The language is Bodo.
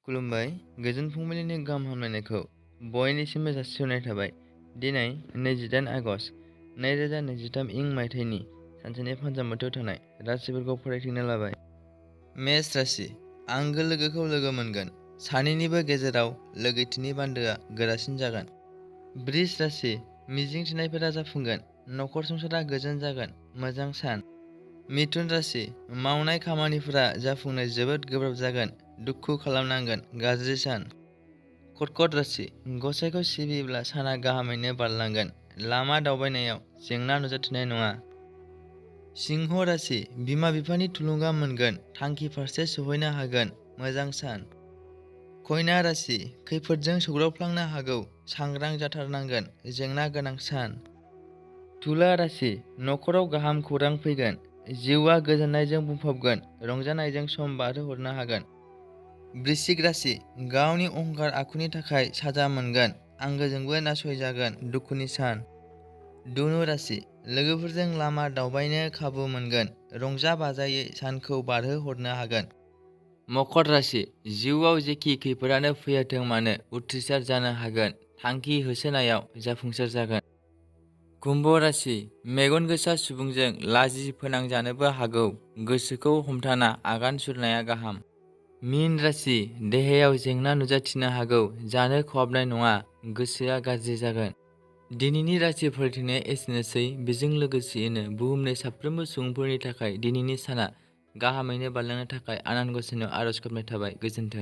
खुलुमबाय गोजोन फुंबिलिनि गाहाम हामलायनायखौ बयनिसिमबो जासिहरनाय थाबाय। दिनै 28 आगस्ट 2023 इं मायथाइनि सानसेनि फानजामुथियाव थानाय राशिफोरखौ फरायथिंनो लाबाय। मेष राशि आंगो लोगोखौ लोगो मोनगोन। सानैनिबो गेजेराव लोगोथिनि बान्दोआ गोरासिन जागोन। बृष राशि मिजिं थिनायफोरा जाफुंगोन। नखर संसारा गोजोन जागोन। मोजां सान। मिथुन राशि मावनाय खामानिफोरा जाफुंनो जोबोद गोब्राब जागोन। दुखु खालामनांगोन। गाज्रि सान। कर्कट राशि गसाइखौ सिबियोब्ला साना गाहामैनो बारलांगोन। लामा दावबायनायाव जेंना नुजाथिनाय नङा। सिंह राशि बिमा बिफानि थुलुंगा मोनगोन। थांखि फारसे सौहैनो हागोन। मोजां सान। कन्या राशि खैफोदजों सौग्रावफ्लांनो हागौ। सांग्रां जाथारनांगोन। जेंना गोनां सान। तुला राशि नखराव गाहाम खौरां फैगोन। जिउआ गोजोननायजों बुंफबगोन। रंजानायजों सम बारहोहरनो हागोन। वृश्चिक राशि गावनि अहंकार आखुनि थाखाय साजा मोनगोन। आंगोजोंबो नासयजागोन। दुखुनि सान। धनु राशि लोगोफोरजों लामा दावबायनो खाबु मोनगोन। रंजा बाजायै सानखौ बारहोहरनो हागोन। मकर राशि जिउआव जेखि खैफोदानो फैयाथों मानो उथ्रिसार जानो हागोन। थांखि होसोनायाव जाफुंसार जागोन। कुम्भ राशि मेगन गोसा सुबुंजों लाजि फोनांजानोबो हागौ। गोसोखौ हमथाना आगान सुरनाया गाहाम। मीन राशि देहायाव जेंना नुजाथिनो हागौ। जानो खहाबनाय नङा। गोसोआ गाज्रि जागोन। दिनैनि राशि फरायथिंनाया एसेनोसै। बेजों लोगोसेयैनो बुहुमनि साफ्रोमबो सुबुंफोरनि थाखाय दिनैनि साना गाहामैनो बारलांनो थाखाय आनान गसाइनाव आरज गाबनाय थाबाय। गोजोन्थों।